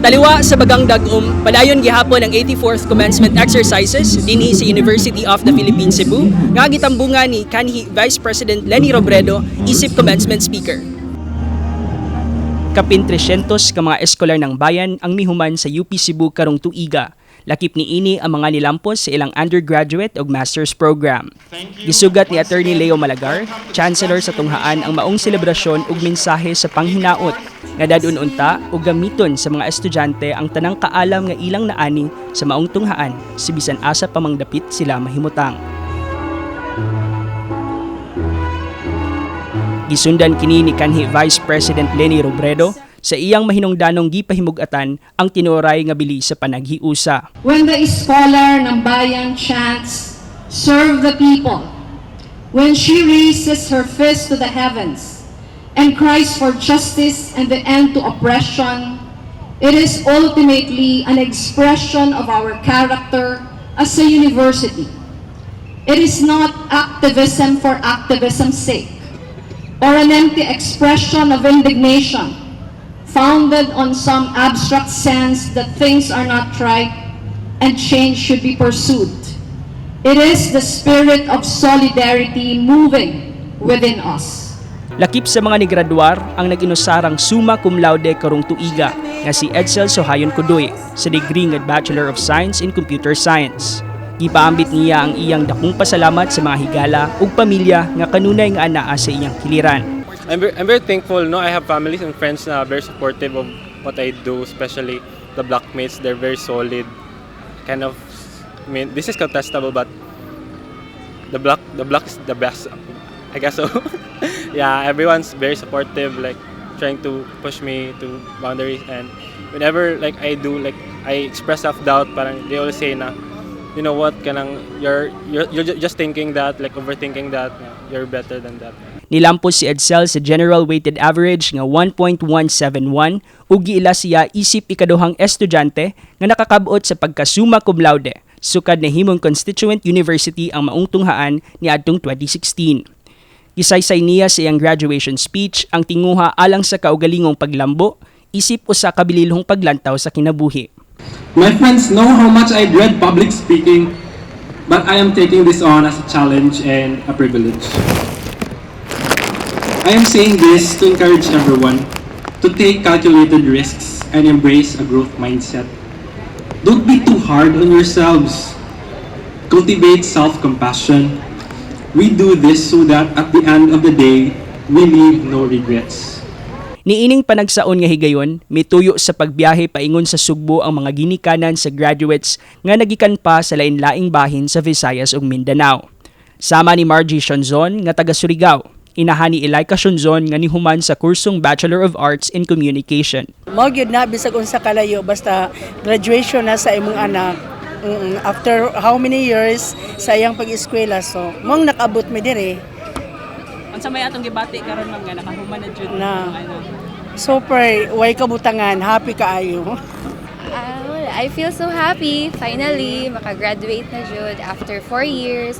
Taliwa sa bagang dagom, padayon gihapon ang 84th commencement exercises dinhi sa University of the Philippines Cebu nga gitambungan ni kanhi Vice President Leni Robredo isip commencement speaker. Kapin 300 ka mga eskolar ng bayan ang mihuman sa UP Cebu karong tuiga. Lakip niini ang mga nilampos sa ilang undergraduate o master's program. Gisugat ni Attorney Leo Malagar, Chancellor sa tunghaan, ang maong selebrasyon ug mensahe sa panghinaot nga dad-on unta ug gamiton sa mga estudyante ang tanang kaalam nga ilang naani sa maong tunghaan sa bisan asa pa mang dapit sila mahimutang. Gisundan kini ni kanhi Vice President Leni Robredo sa iyang mahinungdanong gipahimug-atan ang tinuray nga bili sa panaghiusa. When the Iskolar ng Bayan chants, "Serve the people," when she raises her fist to the heavens and cries for justice and the end to oppression, it is ultimately an expression of our character as a university. It is not activism for activism's sake or an empty expression of indignation founded on some abstract sense that things are not right and change should be pursued. It is the spirit of solidarity moving within us. Lakip sa mga nigraduar ang nag-inusarang summa cum laude karong tuiga nga si Edsel Sohayon Kudoy sa degree nga Bachelor of Science in Computer Science. Gipaambit niya ang iyang dakong pasalamat sa mga higala ug pamilya nga kanunay nga anaa sa iyang kiliran. I'm very thankful, no? I have families and friends na very supportive of what I do, especially the blockmates. They're very solid. Kind of, I mean, this is contestable, but the block is the best, I guess so. Yeah, everyone's very supportive, like trying to push me to boundaries, and whenever, like, I do, like, I express self-doubt, parang they always say na, "You know what, kanang you're just thinking that, like, overthinking that, you're better than that." Nilampos si Edsel sa general weighted average nga 1.171 ug giila siya isip ikaduhang estudyante nga nakakabot sa pagka-summa cum laude sukad nahimong constituent university ang maong tunghaan niadtong 2016. Gisaysay niya sa iyang graduation speech ang tinguha alang sa kaugalingong paglambo isip usa ka bililhong paglantaw sa kinabuhi. My friends know how much I dread public speaking, but I am taking this on as a challenge and a privilege. I am saying this to encourage everyone to take calculated risks and embrace a growth mindset. Don't be too hard on yourselves. Cultivate self-compassion. We do this so that at the end of the day, we leave no regrets. Niining panagsaon nga higayon, mituyo sa pagbiyahe paingon sa Sugbo ang mga ginikanan sa graduates nga nagikan pa sa lain-laing bahin sa Visayas ug Mindanao. Sama ni Margie Shonzon nga taga Surigao, inahan ni Elika Shonzon nga nihuman sa kursong Bachelor of Arts in Communication. Mao gyud na, bisag unsa kalayo, basta graduation na sa imong anak. After how many years sa iyang pag-eskwela, so mong nakaabot mi diri. Unsa may atong gibati karon, ma'am, nga nakahuman na jud na? Super way kabutangan, happy kaayo. Ah, wala. I feel so happy. Finally, makagraduate na jud after 4 years.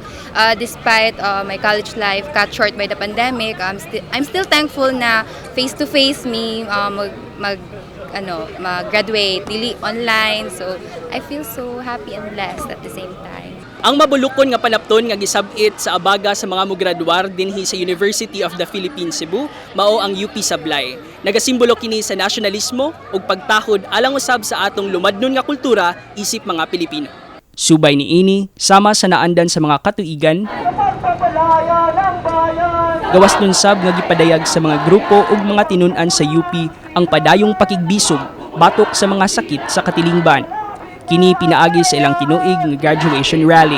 Despite my college life cut short by the pandemic, I'm still thankful na face-to-face me mag ano, mag-graduate, dili online. So, I feel so happy and blessed at the same time. Ang mabulukon nga panapton nga gisab-it sa abaga sa mga mugraduar dinhi sa University of the Philippines Cebu mao ang UP Sablay. Nagasimbolo kini sa nasyonalismo ug pagtahod alang usab sa atong lumadnon nga kultura isip mga Pilipino. Subay niini, sama sa naandan sa mga katuigan, gawas nun sab nga gipadayag sa mga grupo ug mga tinun-an sa UP ang padayong pakigbisog batok sa mga sakit sa katilingban. Kini pinaagi sa ilang tinuig nga graduation rally.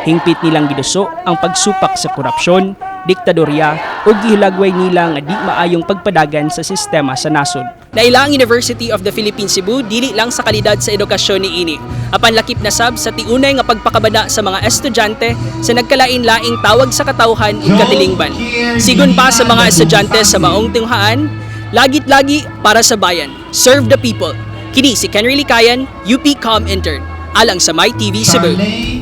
Hingpit nilang giduso ang pagsupak sa korupsyon, diktadorya ug gihilagway nila nga di maayong pagpadagan sa sistema sa nasod. Naila ang University of the Philippines Cebu dili lang sa kalidad sa edukasyon niini, apan lakip na sab sa tiunay nga pagpakabana sa mga estudyante sa nagkalain-laing tawag sa katawhan ug katilingban. Sigon pa sa mga estudyante sa maong tunghaan, lagit lagi para sa bayan. Serve the people. Kini si Henry Likayan, UP Com Intern, alang sa My TV Cebu. Charlene.